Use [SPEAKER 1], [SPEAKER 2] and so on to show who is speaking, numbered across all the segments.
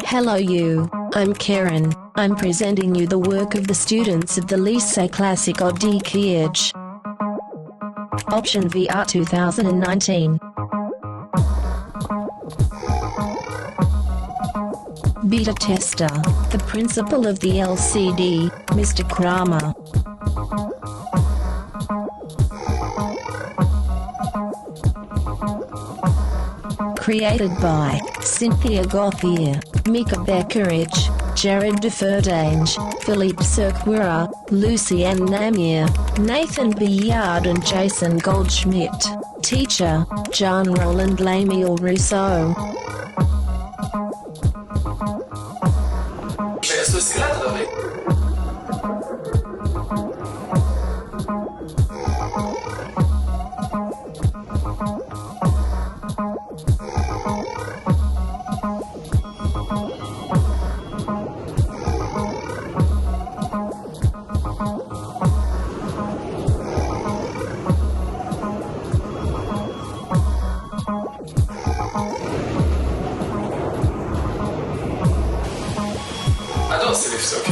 [SPEAKER 1] Hello you, I'm Karen. I'm presenting you the work of the students of the Lycée Classique Diekirch. Option VR 2019. Beta tester, the principal of the LCD, Mr. Kramer. Created by Cynthia Gauthier, Mika Beckerich, Jared Deferdange, Philippe Serquera, Lucien Namir, Nathan Billard and Jason Goldschmidt. Teacher, John Roland Lamiel Rousseau.
[SPEAKER 2] Ah do ass de Lift, ok.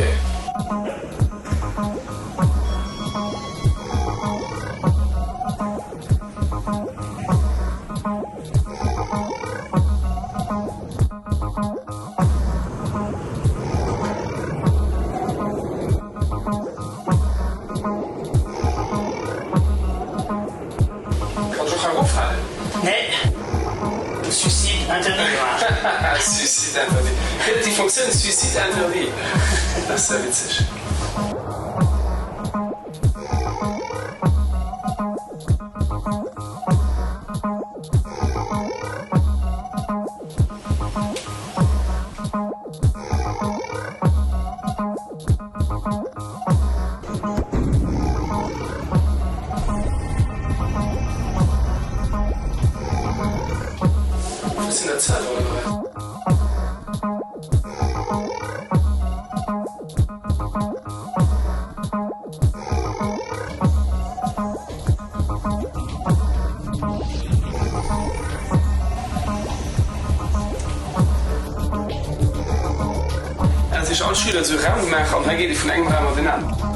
[SPEAKER 2] Kann ech och hei eroffalen?
[SPEAKER 3] Nee. Suicide interdit gemaach.
[SPEAKER 2] Suicide interdit. Gëtt et déi Funktioun Suicide interdit? Dat ass ja witzeg. Wou sinn dat Serveren hei? Sech all Schüler esou Raum gemaach an hei geet ee vun engem Raum an deen aneren.